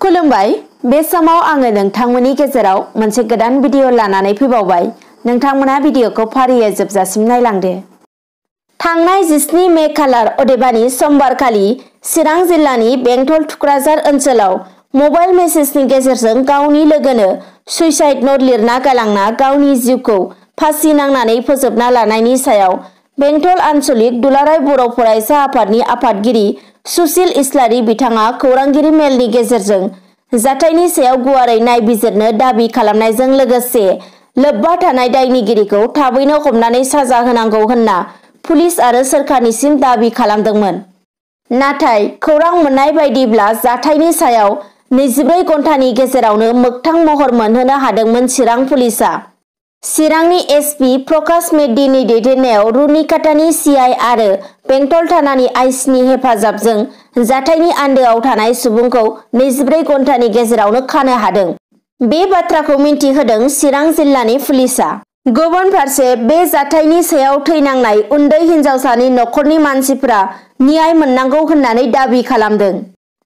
खुलुमबाय बे समाव आङो नोंथांमोननि गेजेराव मोनसे गोदान भिडिअ लानानै फैबावबाय। नोंथांमोना भिडिअखौ फारियै जोबजासिम नायलांदो। थांनाय 17 मे खालार अदेबानि समबारखालि चिरां जिल्लानि बेंटल थुक्राझार ओनसोलाव मबाइल मेसेजनि गेजेरजों गावनि लोगोनो सुइसाइड नोट लिरना गालांना गावनि जिउखौ फासि नांनानै फोजोबना लानायनि सायाव बेंटल आन्चलिक दुलाराय बर' फरायसा आफादनि आफादगिरि सुसिल इस्लारि बिथाङा खौरांगिरि मेलनि गेजेरजों जाथायनि सायाव गुवारै नायबिजिरनो दाबि खालामनायजों लोगोसे लोब्बा थानाय दायनिगिरिखौ थाबैनो हमनानै साजा होनांगौ होनना पुलिस आरो सोरखारनिसिम दाबि खालामदोंमोन। नाथाय खौरां मोननाय बायदिब्ला जाथायनि सायाव 24 घन्टानि गेजेरावनो मोगथां महर मोनहोनो हादोंमोन चिरां पुलिसआ। चिरांनि एसपि प्रकाश मेद्दिनि दैदेननायाव रुनिकाटानि सिआइ आरो बेंटल थानानि आइसिनि हेफाजाबजों जाथायनि आन्दोआव थानाय सुबुंखौ 24 घन्टानि गेजेरावनो खानो हादों। बे बाथ्राखौ मिन्थिहोदों चिरां जिल्लानि पुलिसआ। गुबुन फारसे बे जाथायनि सायाव थैनांनाय उन्दै हिन्जावसानि नखरनि मानसिफोरा न्याय मोननांगौ होननानै दाबि खालामदों।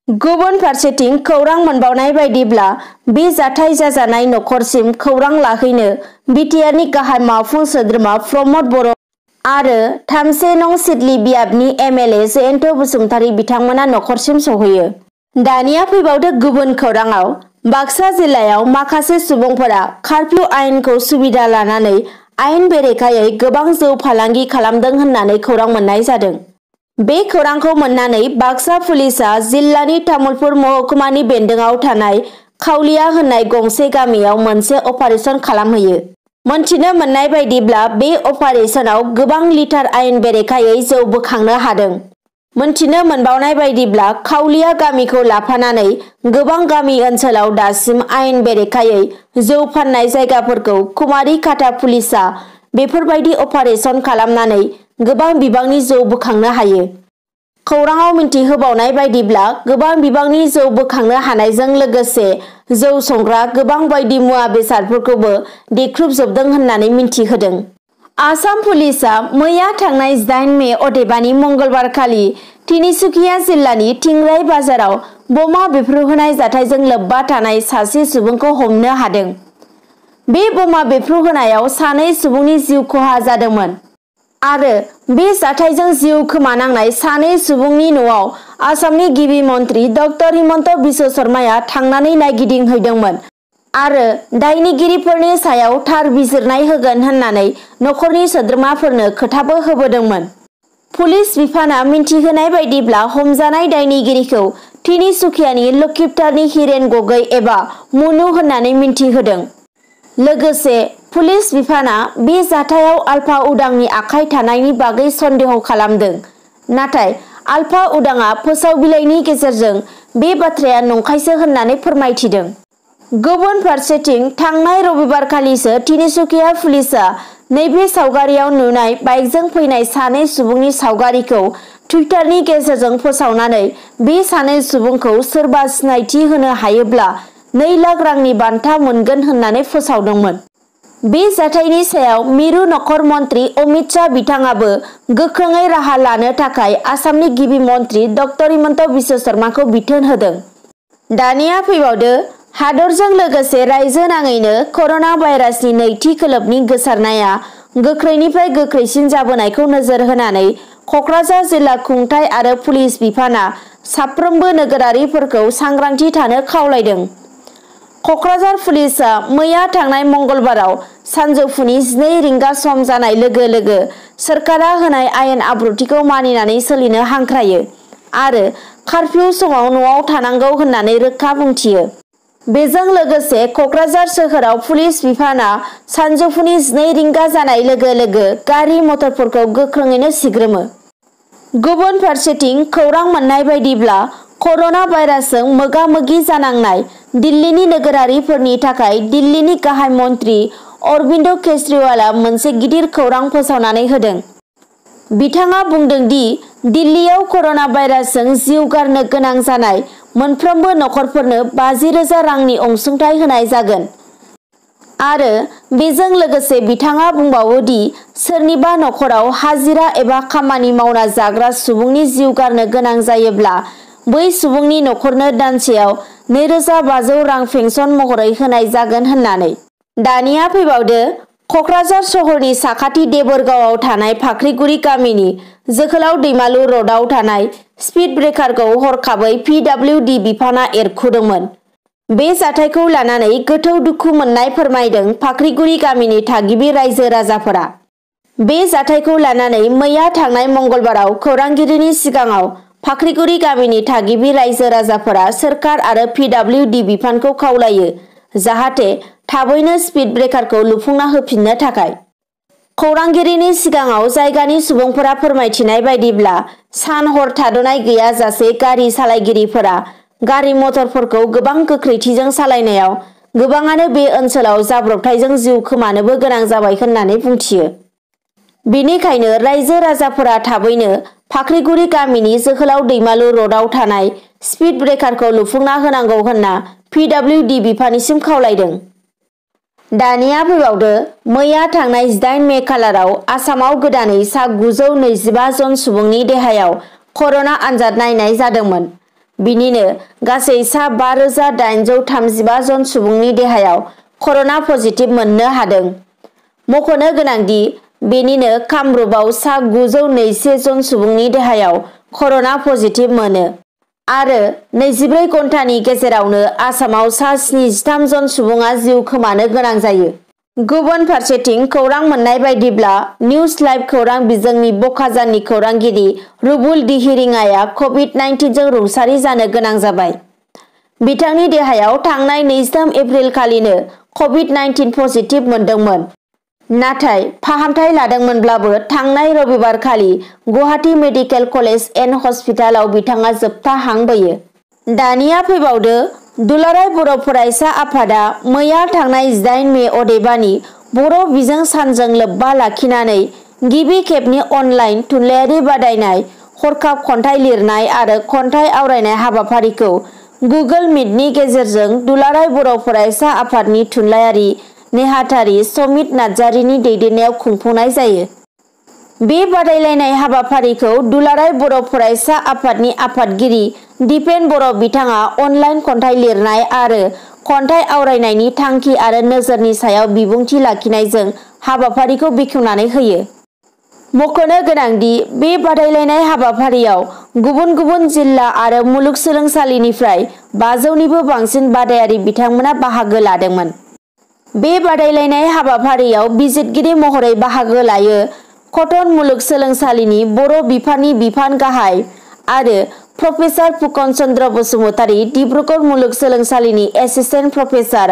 गुबुन फारसेथिं खौरां मोनबावनाय बायदिब्ला बे जाथाय जाजानाय नखरसिम खौरां लाहैनो बिटिआरनि गाहाय मावफुं सोद्रोमा प्रमद बर' आरो 3 नं सिडली बियाबनि एमएलए जयन्त बसुमतारी बिथांमोना नखरसिम सहैयो। दानिया फैबावदो गुबुन खौराङाव। बाक्सा जिल्लायाव माखासे सुबुंफोरा कार्फ्यु आयेनखौ सुबिदा लानानै आयेन बेरेखायै गोबां जौ फालांगि खालामदों होननानै खौरां मोननाय जादों। बे खौरांखौ मोननानै बाक्सा पुलिसआ जिल्लानि तामुलपुर महकुमानि बेन्दोंआव थानाय खावलिया होननाय गंसे गामियाव मोनसे अपारेशन खालामहैयो। मोनथिनो मोननाय बायदिब्ला बे अपारेशनाव गोबां लिटार आयेन बेरेखायै जौ बोखांनो हादों। मोनथिनो मोनबावनाय बायदिब्ला खावलिया गामिखौ लाफानानै गोबां गामि ओनसोलाव दासिम आयेन बेरेखायै जौ फाननाय जायगाफोरखौ कुमारिकाटा पुलिसआ बेफोरबायदि अपारेशन खालामनानै गोबां बिबांनि जौ बोखांनो हायो। खौराङाव मिन्थिहोबावनाय बायदिब्ला गोबां बिबांनि जौ बोखांनो हानायजों लोगोसे जौ संग्रा गोबां बायदि मुवा बेसादफोरखौबो देख्रुबजोबदों होननानै मिन्थिहोदों। आसाम पुलिसआ मैया थांनाय 8 मे अदेबानि मंगलबारखालि तिनिसुकिया जिल्लानि थिंराय बाजाराव बमा बेफ्रुहोनाय जाथायजों लोब्बा थानाय सासे सुबुंखौ हमनो हादों। बे बमा बेफ्रुहोनायाव 2 सुबुंनि जिउ खहा जादोंमोन आरो बे जाथायजों जिउ खोमानांनाय 2 सुबुंनि न'आव आसामनि गिबि मन्त्रि डक्टर हिमन्त बिश्व शर्माया थांनानै नायगिदिंहैदोंमोन आरो दायनिगिरिफोरनि सायाव थार बिजिरनाय होगोन होननानै नखरनि सोद्रोमाफोरनो खोथाबो होबोदोंमोन। पुलिस बिफाना मिन्थिहोनाय बायदिब्ला हमजानाय दायनिगिरिखौ तिनिसुकियानि लखिमपुरनि हिरेन गगৈ एबा मुनु होननानै मिन्थिहोदों। लोगोसे पुलिस बिफाना बे जाथायाव आलफा उदांनि आखाइ थानायनि बागै सन्देह खालामदों। नाथाय आलफा उदांआ फोसाव बिलाइनि गेजेरजों बे बाथ्राया नंखायसो होननानै फोरमायथिदों। गुबुन फारसेथिं थांनाय रबिबारखालिसो तिनिसुकिया पुलिसआ नैबे सावगारियाव नुनाय बाइकजों फैनाय 2 सुबुंनि सावगारिखौ टुइटारनि गेजेरजों फोसावनानै बे 2 सुबुंखौ सोरबा सिनायथि होनो हायोब्ला 2 लाख रांनि बान्था मोनगोन होननानै फोसावदोंमोन। बे जाथायनि सायाव मिरु नखर मन्त्रि अमित शाह बिथाङाबो गोख्रोङै राहा लानो थाखाय आसामनि गिबि मन्त्रि डक्टर हिमन्त बिश्व शर्माखौ बिथोन होदों। दानिया फैबावदो हादरजों लोगोसे रायजो नाङैनो कर'ना भाइरासनि नैथि खोलोबनि गोसारनाया गोख्रैनिफ्राय गोख्रैसिन जाबोनायखौ नोजोर होनानै क'क्राझार जिल्ला खुंथाय आरो पुलिस बिफाना साफ्रोमबो नोगोरारिफोरखौ सांग्रांथि थानो खावलायदों। क'क्राझार पुलिसआ मैया थांनाय मंगलबाराव सानजौफुनि 12 रिंगा सम जानाय लोगो लोगो सोरखारा होनाय आयेन आब्रुथिखौ मानिनानै सोलिनो हांख्रायो आरो कार्फ्यु समाव न'आव थानांगौ होननानै रोखा बुंथियो। बेजों लोगोसे क'क्राझार सोहोराव पुलिस बिफाना सानजौफुनि 12 रिंगा जानाय लोगो लोगो गारि मटरफोरखौ गोख्रोङैनो सिग्रोमो। गुबुन फारसेथिं खौरां मोननाय बायदिब्ला कर'ना भाइरासजों मोगा-मोगि जानांनाय दिल्लीनि नोगोरारिफोरनि थाखाय दिल्लीनि गाहाय मन्त्रि अरबिन्द केजरीवालआ मोनसे गिदिर खौरां फोसावनानै होदों। बिथाङा बुंदों दि दिल्लीयाव कर'ना भाइरासजों जिउ गारनो गोनां जानाय मोनफ्रोमबो नखरफोरनो 50,000 रांनि अनसुंथाइ होनाय जागोन आरो बेजों लोगोसे बिथाङा बुंबावो दि सोरनिबा नखराव हाजिरा एबा खामानि मावना जाग्रा सुबुंनि जिउ गारनो गोनां जायोब्ला बै सुबुंनि नखरनो दानसेयाव 2500 रां पेन्सन महरै होनाय जागोन होननानै। दानिया फैबावदो कक्राझार सहरनि साखाथि देबोरगावआव थानाय फाख्रिगुरि गामिनि जोहोलाव दैमालु र'डआव थानाय स्पिड ब्रेकारखौ हरखाबै PWD बिफाना एरखुदोंमोन। बे जाथायखौ लानानै गोथौ दुखु मोननाय फोरमायदों फाख्रिगुरि गामिनि थागिबि रायजो राजाफोरा। बे जाथायखौ लानानै मैया थांनाय मंगलबाराव खौरांगिरिनि सिगाङाव फाख्रिगुरि गामिनि थागिबि रायजो राजाफोरा सोरखार आरो PWD बिफानखौ खावलायो जाहाथे थाबैनो स्पिड ब्रेकारखौ लुफुंना होफिननो थाखाय। खौरांगिरिनि सिगाङाव जायगानि सुबुंफोरा फोरमायथिनाय बायदिब्ला सान-हर थाद'नाय गैयाजासे गारि सालायगिरिफोरा गारि मटरफोरखौ गोबां गोख्रैथिजों सालायनायाव गोबाङानो बे ओनसोलाव जाब्रबथायजों जिउ खोमानोबो गोनां जाबाय होननानै बुंथियो। बेनिखायनो रायजो राजाफोरा थाबैनो फाख्रिगुरि गामिनि जोहोलाव दैमालु र'डआव थानाय स्पिड ब्रेकारखौ लुफुंना होनांगौ होनना PWD बिफाननिसिम खावलायदों। दानिया फैबावदो मैया थांनाय 18 मे खालाराव आसामाव गोदानै सा 925 जन सुबुंनि देहायाव कर'ना आनजाद नायनाय जादोंमोन। बिनिनो गासै सा 5835 जन सुबुंनि देहायाव कर'ना पजिटिभ मोननो हादों। मख'नो गोनांदि बेनिनो कामरुपआव सा 921 जन सुबुंनि देहायाव कर'ना पजिटिभ मोनो आरो 24 घन्टानि गेजेरावनो आसामाव सा 73 जन सुबुङा जिउ खोमानो गोनां जायो। गुबुन फारसेथिं खौरां मोननाय बायदिब्ला निउज लाइभ खौरां बिजोंनि बकाजाननि खौरांगिरि रुबुल दिहिरिङाया कभिड-19 जों रुंसारि जानो गोनां जाबाय। बिथांनि देहायाव थांनाय 23 एप्रिल खालिनो कभिड-19 पजिटिभ मोनदोंमोन। नाथाय फाहामथाय लादोंमोनब्लाबो थांनाय रबिबार खालि गुवाहाटी मेडिकेल कलेज एन्ड हस्पिटालाव बिथाङा जोबथा हां बोयो। दानिया फैबावदो दुलाराय बर' फरायसा आफादा मैया थांनाय 18 मे अदेबानि बर' बिजों सानजों लोब्बा लाखिनानै गिबि खेबनि अनलाइन थुनलाइयारि बादायनाय हरखाब खन्थाइ लिरनाय आरो खन्थाइ आवरायनाय हाबाफारिखौ गुगोल मिटनि गेजेरजों दुलाराय बर' फरायसा आफादनि थुनलाइयारि नेहाथारि समित नार्जारिनि दैदेननायाव खुंफुंनाय जायो। बे बादायलायनाय हाबाफारिखौ दुलाराय बर' फरायसा आफादनि आफादगिरि दिपेन बर' बिथाङा अनलाइन खन्थाइ लिरनाय आरो खन्थाइ आवरायनायनि थांखि आरो नोजोरनि सायाव बिबुंथि लाखिनायजों हाबाफारिखौ बेखेवनानै होयो। मख'नो गोनांदि बे बादायलायनाय हाबाफारियाव गुबुन गुबुन जिल्ला आरो मुलुगसोलोंसालिनिफ्राय 500निबो बांसिन बादायारि बिथांमोना बाहागो लादोंमोन। बे बादायलायनाय हाबाफारियाव बिजिरगिरि महरै बाहागो लायो कटन मुलुगसोलोंसालिनि बर' बिफाननि बिफान गाहाय आरो प्रफेसार फुकन चन्द्र बसुमतारी, डिब्रुगड़ मुलुगसोलोंसालिनि एसिस्टेन्ट प्रफेसार,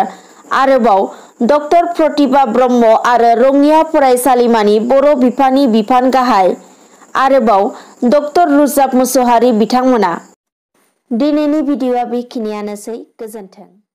आरोबाव डक्टर प्रतिभा ब्रह्म आरो रङिया फरायसालिमानि बर' बिफाननि बिफान गाहाय आरोबाव डक्टर रुजाब मुसहारी बिथांमोना। दिनैनि भिडिअ'आ बेखिनियानोसै। गोजोन्थों।